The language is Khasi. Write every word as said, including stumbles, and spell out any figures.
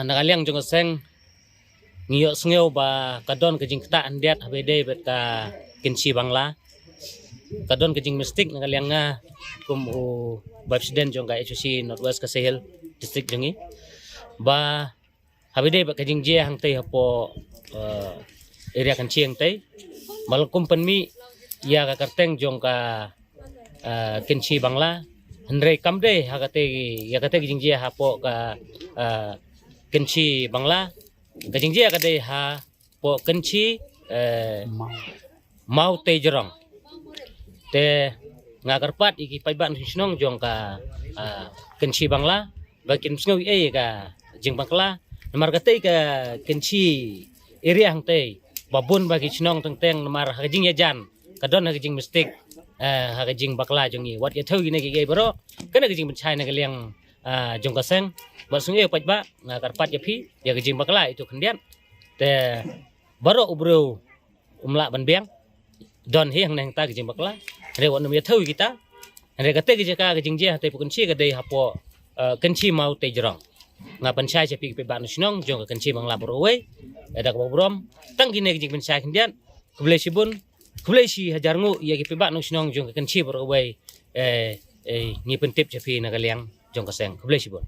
Na ka liang jong ka seng ngi ïohsngew ba ka don ka jingktah khyndiat haba ïadei bad ka Kynshi Bangla. Ka don ka jingmystik na ka liang nga kum u Vice President jong ka H O C North West Khasi Hills District jong ngi, ba haba ïadei bad ka jingjia hangtei hapoh, eh, area Kynshi hangtei, ba la kum pynmih ïa ka kyrteng jong ka, eh, Kynshi Bangla. Hynrei kam dei ha katei, ïa katei ka jingjia hapoh ka, eh, Kynshi Bangla. Ka jingjia ka dei hapoh Kynshi, eh, Mawtei Jrong. Te nga kyrpad ïa ki paidbah nongshong shnong jong ka, ah, Kynshi Bangla ba kin sngew ei ka jingbakla. Namar katei ka Kynshi area hangtei ba bun ba ki shnong teng teng namar ha ka jingïajan ka don ha ka jingmystik, eh, ha ka jingbakla jong ngi. Wat ïa thew ïa kine kiei baroh, kane ka jingpynshai na ka liang, ah, jong ka seng. Ba sngew ei paidbah, nga kyrpad ïa phi ïa ka jingbakla ïa tu khyndiat. Te baroh u briew um lah ban biang. Don hi hangne hangta ka jingbakla. Hynrei wat nym ïa thew ïa kita. Hynrei katei ka jaka ka jingjia hatei hapoh Kynshi ka dei hapoh, eh, Kynshi Mawtei Jrong. Nga pynshai sha phi ki paidbah nongshong shnong jong ka Kynshi Bangla baroh kawei, eh, da kaba burom tang kine ka jingpynshai khyndiat. Khublei shibun. Khublei shi hajar nguh ïa ki paidbah nongshong shnong jong ka Kynshi baroh kawei. Eh, eh, ngi pyntip sha phi na ka liang jong ka seng. Khublei shibun.